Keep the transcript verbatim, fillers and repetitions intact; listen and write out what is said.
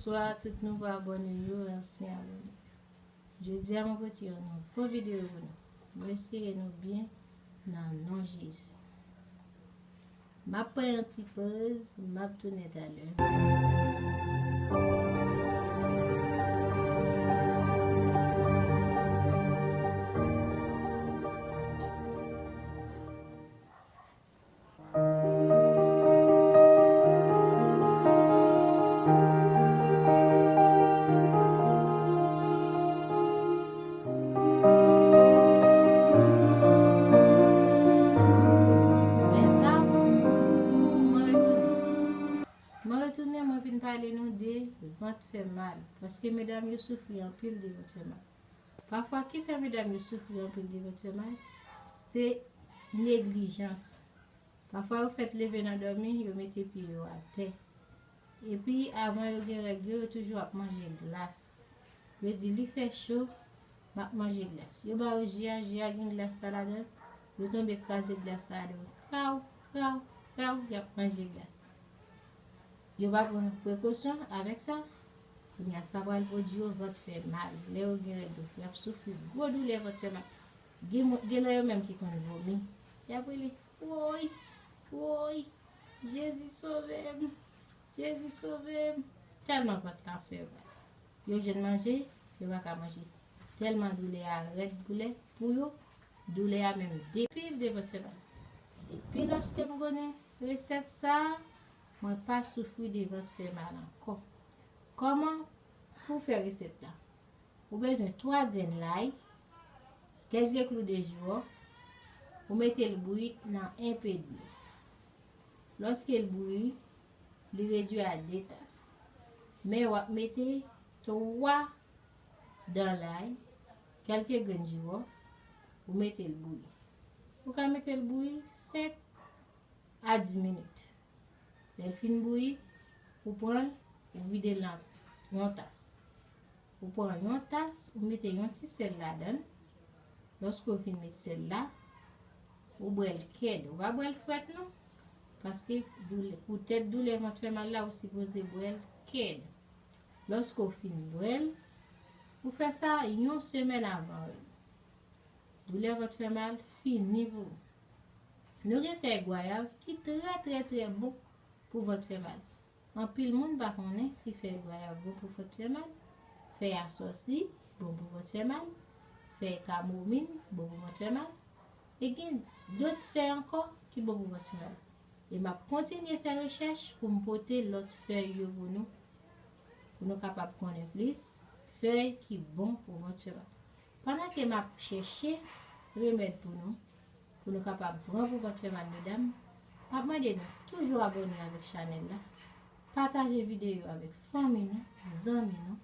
Bonswa tout nouvo abòne yo e ansyen abòne. Jodi a mwen pote yon nouvo videyo pou nou. Mwen espere nou byen nan non Jezi. M ap pran yon ti poz, m ap tounen talè. Mezanmi, mwen retounen. Mwen retounen, mwen vin pale nou de vant fè mal. Paske medam yo soufri anpil de vant fè mal. Pafwa, ki fè medam yo soufri anpil de vant fè mal? Se neglijans. Pafwa, yo fèk leve nan dòmi, yo mete pye yo atè. Epi, avan yo gen règ yo, yo toujou ap manje glas. Yo di, "Li fè cho, m ap manje glas." Yo ba yo ji a, ji a gen glas sa ladan, yo tonbe kraze glas sa ladan. Kraw, kraw, kraw, y ap manje glas. Yo pa pran prekosyon avèk sa. Kounye a, sa pral pwodui yo vant fè mal. Lè yo gen règ yo, y ap soufri gwo doulè vant fè mal. Gen, moun- gen nan yo menm ki konn vomi. Y ap rele, "Woy, woy, Jezi sove m, Jezi sove m." Tèlman vant la fè mal. Yo jwenn manje, yo pa ka manje. Tèlman doulè a rèd pou lè, pou yo, doulè a menm depi de vant fè mal. Depi lòske m konnen resèt sa, mwen pa soufri de vant fè mal ankò. Kòman pou fè resèt la? Ou bezwen twa grenn lay, kèk je klou de jiwòf, ou mete l bouyi nan enpe dlo. Lòske l bouyi, li redui a de tas. Men w ap mete twa dan lay, kèlke grenn jiwòf, ou mete l bouyi. Ou ka mete l bouyi senk a dis minit. Lè l fin bouyi, ou pran l, ou vide l nan yon tas. Ou pran yon tas, ou mete yon ti sèl ladan l. Lòske w fin met sèl la, ou bwè l kèd. Ou pa bwè l frèt non, paske doulè, poutèt doulè vant fè mal la, ou sipoze bwè l kèd. Lòske w fin bwè l, ou fè sa yon semèn avan règ. Doulè vant fè mal fini pou ou. Nou gen fèy gwayav ki trè, trè, trè bon pou vant fè mal. Anpil moun pa konnen si fèy gwayav bon pou vant fè mal. Fèy asòsi bon pou vant fè mal. Fèy kamomin bon pou vant fè mal. E gen dòt fèy ankò ki bon pou vant fè mal. E m ap kontinye fè rechèch pou m pote lòt fèy yo pou nou, pou nou kapab konnen plis fèy ki bon pou vant fè mal. Pandan ke m ap chèche remèd pou nou, pou nou kapab pran pou vant fè mal medam, m ap mande nou toujou abòne avèk chanèl la, pataje videyo avèk fanmi nou, zanmi nou,